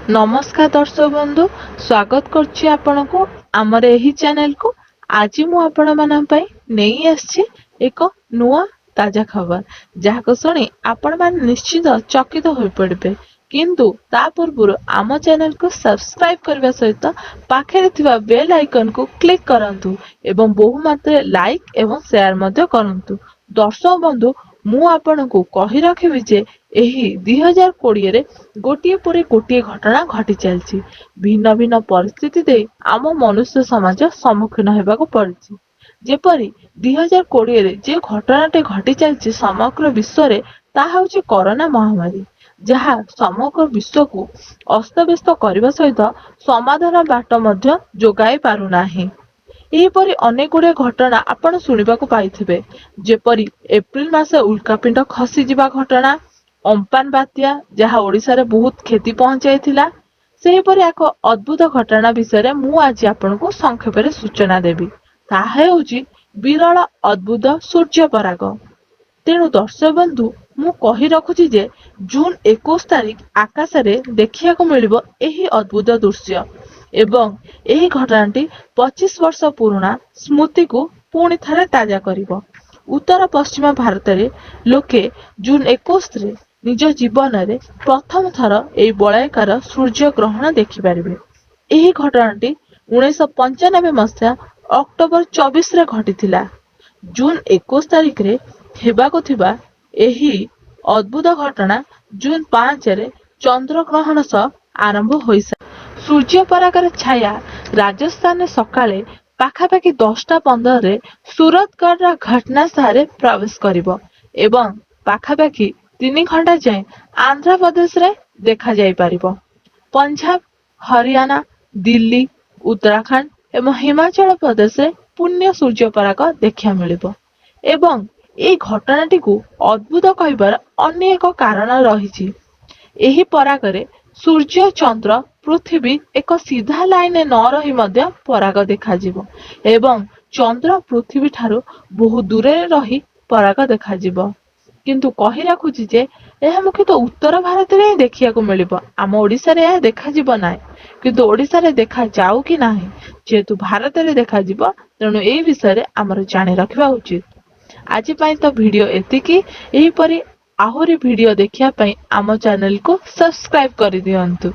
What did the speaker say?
ନମସ୍କାର ଦର୍ଶକ ବନ୍ଧୁ, ସ୍ୱାଗତ କରୁଛି ଆପଣଙ୍କୁ ଆମର ଏହି ଚ୍ୟାନେଲକୁ। ଆଜି ମୁଁ ଆପଣମାନଙ୍କ ପାଇଁ ନେଇ ଆସିଛି ଏକ ନୂଆ ତାଜା ଖବର, ଯାହାକୁ ଶୁଣି ଆପଣମାନେ ନିଶ୍ଚିତ ଚକିତ ହୋଇପଡ଼ିବେ। କିନ୍ତୁ ତା ପୂର୍ବରୁ ଆମ ଚ୍ୟାନେଲକୁ ସବସ୍କ୍ରାଇବ କରିବା ସହିତ ପାଖରେ ଥିବା ବେଲ୍ ଆଇକନକୁ କ୍ଲିକ୍ କରନ୍ତୁ ଏବଂ ବହୁ ମାତ୍ରାରେ ଲାଇକ୍ ଏବଂ ସେୟାର ମଧ୍ୟ କରନ୍ତୁ। ଦର୍ଶକ ବନ୍ଧୁ, ମୁଁ ଆପଣଙ୍କୁ କହି ରଖିବି ଯେ ଏହି 2020ରେ ଗୋଟିଏ ପରେ ଗୋଟିଏ ଘଟଣା ଘଟି ଚାଲିଛି। ଭିନ୍ନ ଭିନ୍ନ ପରିସ୍ଥିତି ଦେଇ ଆମ ମନୁଷ୍ୟ ସମାଜ ସମ୍ମୁଖୀନ ହେବାକୁ ପଡ଼ିଛି। ଯେପରି 2020ରେ ଯେ ଘଟଣାଟି ଘଟି ଚାଲିଛି ସମଗ୍ର ବିଶ୍ୱରେ, ତାହା ହେଉଛି କରୋନା ମହାମାରୀ, ଯାହା ସମଗ୍ର ବିଶ୍ୱକୁ ଅସ୍ତବ୍ୟସ୍ତ କରିବା ସହିତ ସମାଧାନ ବାଟ ମଧ୍ୟ ଯୋଗାଇ ପାରୁନାହିଁ। ଏହିପରି ଅନେକ ଗୁଡ଼ିଏ ଘଟଣା ଆପଣ ଶୁଣିବାକୁ ପାଇଥିବେ, ଯେପରି ଏପ୍ରିଲ ମାସ ଉଲ୍କାପିଣ୍ଡ ଖସିଯିବା ଘଟଣା, ଅମ୍ପାନ ବାତ୍ୟା, ଯାହା ଓଡ଼ିଶାରେ ବହୁତ କ୍ଷତି ପହଞ୍ଚାଇଥିଲା। ସେହିପରି ଏକ ଅଦ୍ଭୁତ ଘଟଣା ବିଷୟରେ ମୁଁ ଆଜି ଆପଣଙ୍କୁ ସଂକ୍ଷେପରେ ସୂଚନା ଦେବି। ତାହା ହେଉଛି ବିରଳ ଅଦ୍ଭୁତ ସୂର୍ଯ୍ୟପରାଗ। ତେଣୁ ଦର୍ଶକ ବନ୍ଧୁ, ମୁଁ କହି ରଖୁଛି ଯେ ଜୁନ 21 ତାରିଖ ଆକାଶରେ ଦେଖିବାକୁ ମିଳିବ ଏହି ଅଦ୍ଭୁତ ଦୃଶ୍ୟ ଏବଂ ଏହି ଘଟଣାଟି 25 ବର୍ଷ ପୁରୁଣା ସ୍ମୃତିକୁ ପୁଣି ଥରେ ତାଜା କରିବ। ଉତ୍ତର ପଶ୍ଚିମ ଭାରତରେ ଲୋକେ ଜୁନ 21ରେ ନିଜ ଜୀବନରେ ପ୍ରଥମ ଥର ଏହି ବଳୟାକାର ସୂର୍ଯ୍ୟ ଗ୍ରହଣ ଦେଖିପାରିବେ। ଏହି ଘଟଣାଟି 1995 ମସିହା ଅକ୍ଟୋବର 24ରେ ଘଟିଥିଲା। ଜୁନ 21 ତାରିଖରେ ହେବାକୁ ଥିବା ଏହି ଅଦ୍ଭୁତ ଘଟଣା ଜୁନ 5ରେ ଚନ୍ଦ୍ରଗ୍ରହଣ ସହ ଆରମ୍ଭ ହୋଇସାରିଛି। ସୂର୍ଯ୍ୟପରାଗର ଛାୟା ରାଜସ୍ଥାନରେ ସକାଳେ ପାଖାପାଖି 10ଟା 15ରେ ସୁରତଗଡ଼ର ଘଟଣାସ୍ଥଳରେ ପ୍ରବେଶ କରିବ ଏବଂ ପାଖାପାଖି 3 ଘଣ୍ଟା ଯାଏଁ ଆନ୍ଧ୍ରପ୍ରଦେଶରେ ଦେଖାଯାଇପାରିବ। ପଞ୍ଜାବ, ହରିୟାଣା, ଦିଲ୍ଲୀ, ଉତ୍ତରାଖଣ୍ଡ ଏବଂ ହିମାଚଳ ପ୍ରଦେଶରେ ପୂର୍ଣ୍ଣ ସୂର୍ଯ୍ୟପରାଗ ଦେଖିବାକୁ ମିଳିବ ଏବଂ ଏହି ଘଟଣାଟିକୁ ଅଦ୍ଭୁତ କହିବାର ଅନ୍ୟ ଏକ କାରଣ ରହିଛି। ଏହି ପରାଗରେ ସୂର୍ଯ୍ୟ, ଚନ୍ଦ୍ର, ପୃଥିବୀ ଏକ ସିଧା ଲାଇନରେ ନ ରହି ମଧ୍ୟ ପରାଗ ଦେଖାଯିବ ଏବଂ ଚନ୍ଦ୍ର ପୃଥିବୀ ଠାରୁ ବହୁ ଦୂରରେ ରହି ପରାଗ ଦେଖାଯିବ। କିନ୍ତୁ କହି ରଖୁଛି ଯେ ଏହା ମୁଖ୍ୟତଃ ଉତ୍ତର ଭାରତରେ ହିଁ ଦେଖିବାକୁ ମିଳିବ, ଆମ ଓଡ଼ିଶାରେ ଏହା ଦେଖାଯିବ ନାହିଁ। କିନ୍ତୁ ଓଡ଼ିଶାରେ ଦେଖାଯାଉ କି ନାହିଁ, ଯେହେତୁ ଭାରତରେ ଦେଖାଯିବ, ତେଣୁ ଏହି ବିଷୟରେ ଆମର ଜାଣି ରଖିବା ଉଚିତ। ଆଜି ପାଇଁ ତ ଭିଡ଼ିଓ ଏତିକି। ଏହିପରି ଆହୁରି ଭିଡ଼ିଓ ଦେଖିବା ପାଇଁ ଆମ ଚ୍ୟାନେଲକୁ ସବସ୍କ୍ରାଇବ କରିଦିଅନ୍ତୁ।